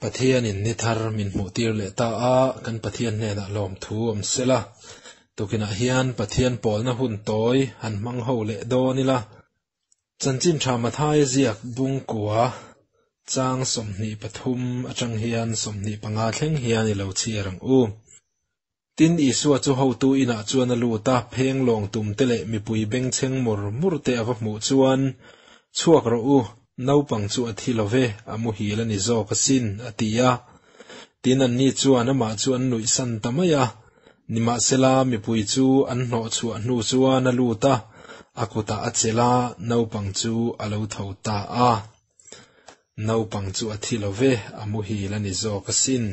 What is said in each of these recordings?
Pathianin ni thar min hmuhtir leh ta a, kan Pathian hnenah lawmthu awm sela. Tukinah hian Pathian pawlna hun tawi han hmang ho leh dawn ila. Chanchin tha Mathaia ziak bungkua chang 23 atang hian 25 thleng hian i lo chhiar ang u. Tin, Isua chu hotu inah chuan a lut a, pheng lawng tum te leh mipui bengchheng mur mur te a va hmuh chuan, Chhuak rawh u, naupang chu a thi lo ve, a muhil a ni zawk asin, a ti a. Tin, anni chuan amah chu an nuihsan ta mai a. Nimahsela, mipui chu an hnawhchhuah hnu chuan a lut a, a kutah a chelh a, naupang chu a lo tho ta a. Naupang chu a thi lo ve, a muhil a ni zawk asin.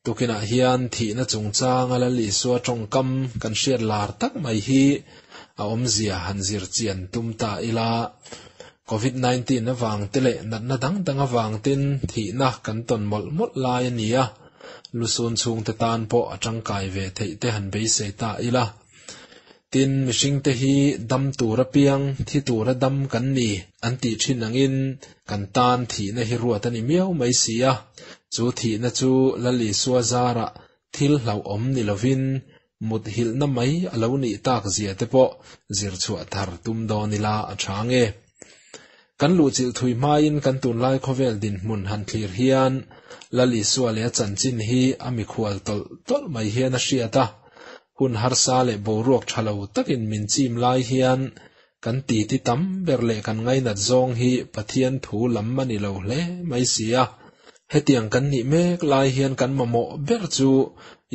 Tukinah hian thihna chungchanga Lal Isua tawngkam kan hriat lar tak mai hi a awmzia han zir chian tum ta ila. Covid 19 avang te leh natna dang dang avang ten thihna kan tawn mawlh mawlh lai a ni a, lusun chhungte tan pawh a tangkai ve theih te han beisei ta ila. Tin, mihringte hi dam tura piang, thi tura dam kan ni an tih thin angin kan tan thihna hi ruat a ni miau mai si a. Chu thihna chu Lal Isua zarah thil hlauhawm ni lovin muthilhna mai a lo nih tak zia te pawh zir chhuah thar tum dawn ila a tha nge. Kan luhchilh thui hmain kan tunlai khawvel dinhmun han thlir hian Lal Isua leh a chanchin hi a mikhual tawlh tawlh mai hian a hriat a. Hun harsa leh boruak tha lo takin min chim lai hian kan titi tam ber leh kan ngainat zawng hi Pathian thu lam a ni lo hle mai si a. Hetiang kan nih mek lai hian kan mamawh ber chu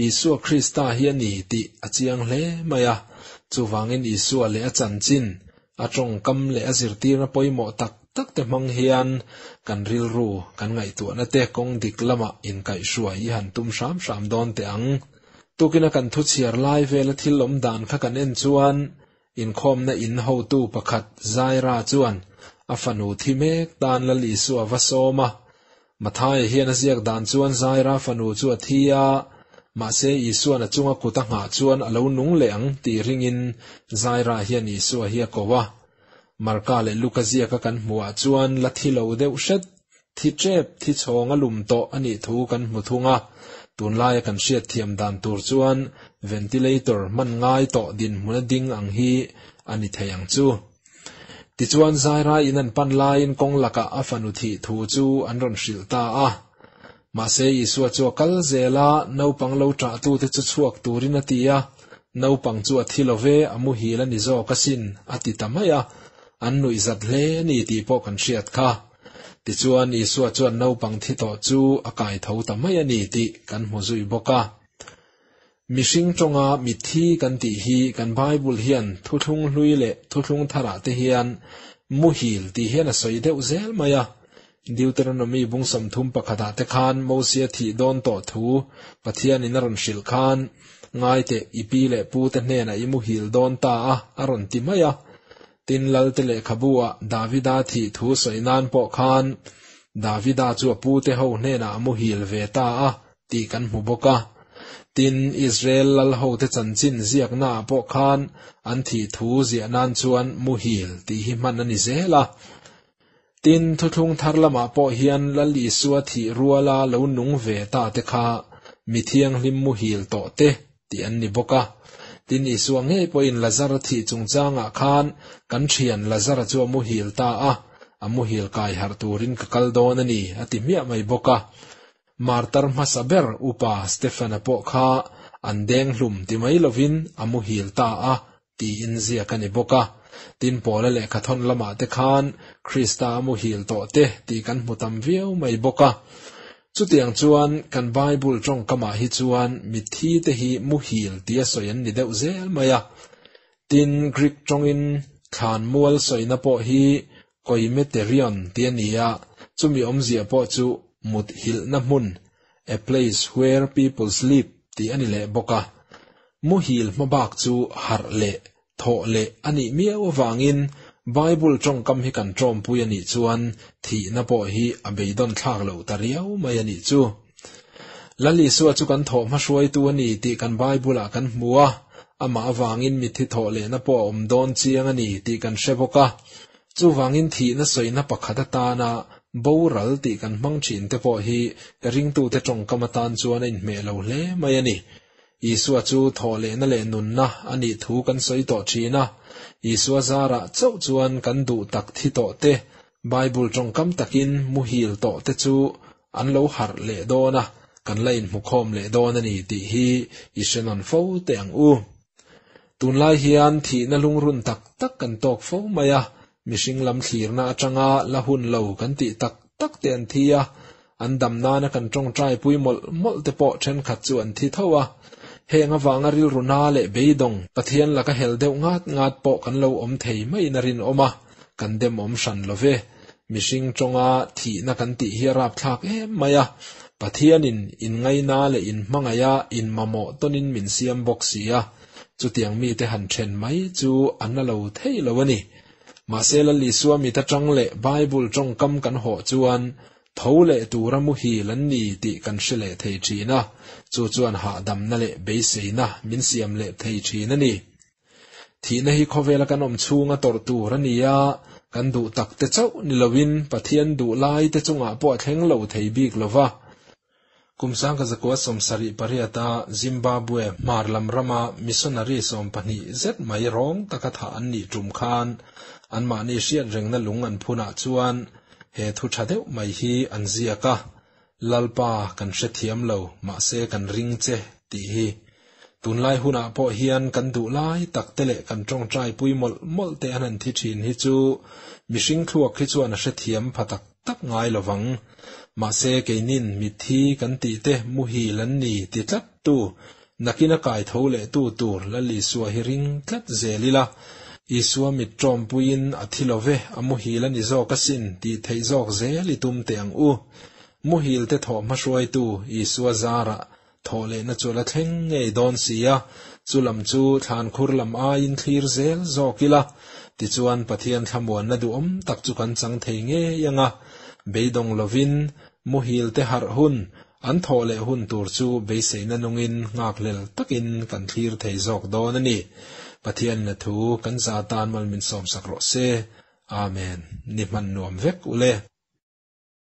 Isua Krista hi a ni tih a chiang hle mai a. Chuvangin Isua leh a chanchin, a tawngkam leh a zirtirna pawimawh tak tak te hmang hian kan rilru, kan ngaihtuahna te kawng dik lamah inkaihhruai i han tum hram hram dawn teh ang. Tukina kan thu chhiar lai vela thil awm dan kha kan en chuan inkhawmna in hotu pakhat Zaira chuan a fanu thi mek tan Lal Isua va sawm a. Mathaia hian a ziak dan chuan Zaira fanu chu a thi a, mahse Isua'n a chunga kut a nghah chuan a lo nung leh ang tih ringin Zaira hian Isua hi a ko a. Marka leh Luka ziaka kan hmuhah chuan la thi lo deuh hret Thi tep, thi chhawng a lum tawh a nih thu kan hmu thung a, tunlaia kan hriatthiam dan tur chuan ventilator hman ngai tawh dinhmun a ding ang hi a ni thei ang chu. Tichuan Zaira in an pan laiin kawng lakah a fanu thih thu chu an rawn hrilh ta a. Mahse Isua chu a kal zel a, naupang lo ṭahtute chu chhuak turin a ti a, naupang chu a thi lo ve, a muhil a ni zawk asin, a ti ta mai a, an nuihzat hle a ni tih pawh kan hriat kha. Tichuan, Isua chuan naupang thi tawh chu a kai tho ta mai a ni tih kan hmu zui bawk a. Mihring tawnga mitthi kan tih hi kan Bible hian thuthlung hlui leh thuthlung tharah te hian muhil tih hian a sawi deuh zel mai a. Deuteronomy bung 30 pakhatah te khan Mosia thih dawn tawh thu Pathianin a rawn hrilh khan, Ngaiteh, i pi leh pu te hnenah i muhil dawn ta a, a rawn ti mai a. Tin, Lalte lehkhabu-ah Davida thih thu sawi nan pawh khan Davida chu a pute ho hnenah a muhil ve ta a tih kan hmu bawk a. Tin, Israel lal hote chanchin ziaknaah pawh khan an thih thu ziah nan chuan muhil tih hi hman a ni zel a. Tin, thuthlung thar lamah pawh hian Lal Isua thih ruala lo nung ve ta te kha mi thianghlim muhil tawh te tih an ni bawk a. Tin, Isua ngei pawhin Lazara thih chungchangah khan kan thian Lazara chu a muhil ta a, a muhil kai harh turin ka kal dawn a ni a ti hmiah mai bawk a. Martar hmasa ber Upa Stefana pawh kha an deng hlum ti mai lovin a muhil ta a tiin ziak a ni bawk a. Tin, Paula lehkhathawn lamah te khan Krista a muhil tawh te tih kan hmu tam viau mai bawk a. Chutiang chuan kan Bible tawngkamah hi chuan mitthi te hi muhil tia sawi an ni deuh zel mai a. Tin, Greek tawngin thlan mual sawina pawh hi koimeterion ti a ni a, chumi awmzia pawh chu mut hilhna hmun, a place where people sleep, tih a ni leh bawk a. Muhil hmabak chu harh leh thawh leh a nih miau avangin Bible tawngkam hi kan tawmpui a nih chuan thihna pawh hi a beidawn thlak loh ta riau mai a nih chu. Lal Isua chu kan thawh hmahruaitu a ni tih kan Bible-ah kan hmu a, amah avangin mitthi thawh lehna pawh a awm dawn chiang a ni tih kan hre bawk a. Chuvangin thihna sawina pakhat atana Boral tih kan hmang thin te pawh hi ringtute tawngkam atan chuan a inhmeh lo hle mai a ni. Isua chu thawhlehna leh nunna a nih thu kan sawi tawh thin a. Isua zarah chauh chuan kan duh tak thi tawh te, Bible tawngkam takin muhil tawh te chu an lo harh leh dawn a, kan la inhmukhawm leh dawn a ni tih hi i hre nawn fo teh ang u. Tunlai hian thihna lungrun tak tak kan tawk fo mai a, mihring lam thlirna atanga la hun lo kan tih tak tak te an thi a, an dam nana kan tawngtai pui mawlh mawlh te pawh thenkhat chu an thi tho a. Heng avanga rilru na leh beidawng, Pathian laka hel deuh ngat ngat pawh kan lo awm thei maiin a rinawm a, kan demawm hran lo ve. Mihring tawnga thihna kan tih hi a rapthlak em mai a, Pathianin inngaina leh inhmangaiha inmamawh tawnin min siam bawk si a, chutiang mite han then mai chu a na lo thei lo a ni. Mahse Lal Isua mit atang leh Bible tawngkam kan hawh chuan tho leh tura muhil an ni tih kan hre leh thei thin a, chu chuan hahdamna leh beiseina min siam leh thei thin a ni. Thihna hi khawvela kan awm chhunga tawrh tur a ni a, kan duh tak te chauh ni loin Pathian duh lai te chungah pawh a thleng lo thei bik lo va. Kum 1978 a Zimbabwe hmar lam rama missionary 12 zet mai rawng taka thah an nih tum khan anmahni hriat rengna lung an phunah chuan he thu tha deuh mai hi an ziak a, Lalpa kan hrethiam lo, mahse kan ring che tih hi. Tunlai hunah pawh hian kan duh lai tak te leh kan tawngtai pui mawlh mawlh te an han thi thin hi chu mihring thluak hi chuan a hrethiam pha tak tak ngai lovang. Mahse keinin mitthi kan tih te muhil an ni ti tlat tu, nakin a kai tho leh tu tur Lal Isua hi ring tlat zel ila, Isua mit tawmpuiin a thi love a muhil a ni zawk asin tih theih zawk zel i tum teh ang u. Muhil te thawh hmahruaitu Isua zarah thawhlehna chu a la thleng ngei dawn si a, chu lam chu thlankhur lam aiin thlir zel zawk ila, tichuan Pathian thlamuanna duhawm tak chu kan chang thei ngei ang a, beidawng lovin muhil te harh hun, an thawhleh hun tur chu beiseina nungin nghakhlel takin kan thlir thei zawk dawn a ni. Pathianin a thu kan za tan mal min sawmsak rawh se. Amen. Ni hman nuam vek ule.